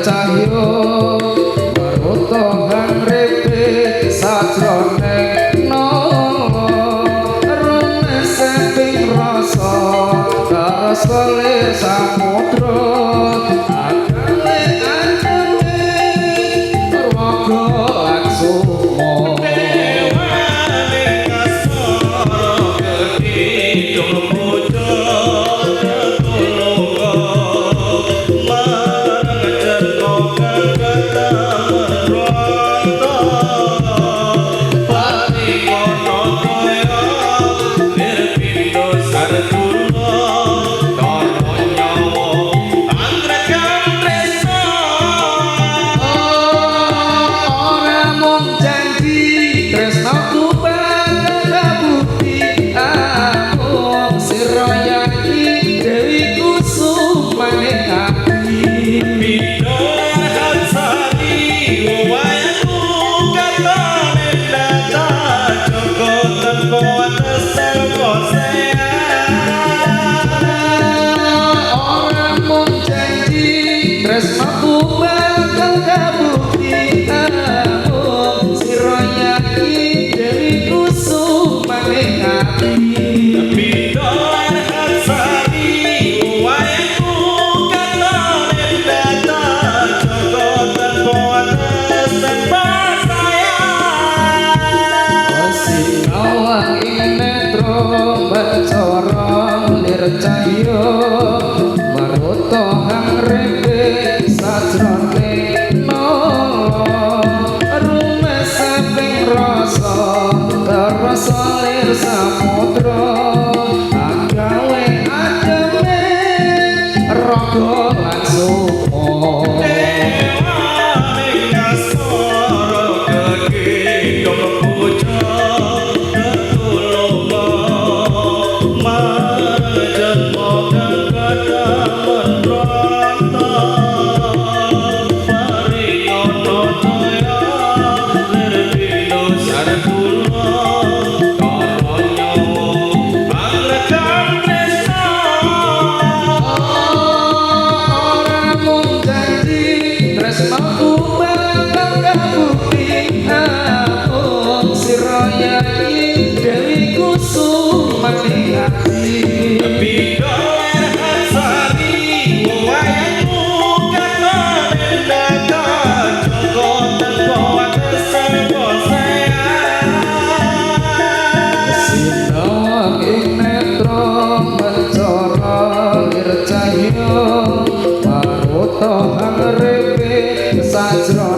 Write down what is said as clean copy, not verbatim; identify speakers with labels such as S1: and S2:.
S1: cahya maruta hangrepe sajroning nala rumeseping rasa karasa lir samudra akale ademe raga lan sukma.
S2: Dewane kasara kekidung puja tetulunga marang jalma kang katamen ranta paringono toya nirpindha sartula tara nyawa angregan tresna.
S1: Ora mung janji tresnaku bakal kabukti amung sira yai Dewi Kusumane ati.
S2: Bidor hansari wayanku katone data joko tanpa wates tanpa
S1: Ora mung janji tresnaku bakal kabukti amung sira yai Dewi Kusumane ati.
S2: Bidor hansari wayanku katone data joko tanpa wates tanpa sayang.
S1: Sinawang ing netra bacara lir cahya maruta hangrepe sajroning nala rumeseping rasa karasa lir samudra agawe ademe raga lan sukma.
S2: Dewane kasara kekidung puja tetulunga marang jalma kang katamen ranta paringono toya nirpindha sartula tara nyawa angregan tresna.
S1: Ora mung janji tresnaku bakal kabukti amung sira yai Dewi Kusumane ati.
S2: Bidor hansari wayanku katone data joko tanpa wates tanpa sayang.
S1: Sinawang ing netra mencara lir cahya maruta hangrepe sajroning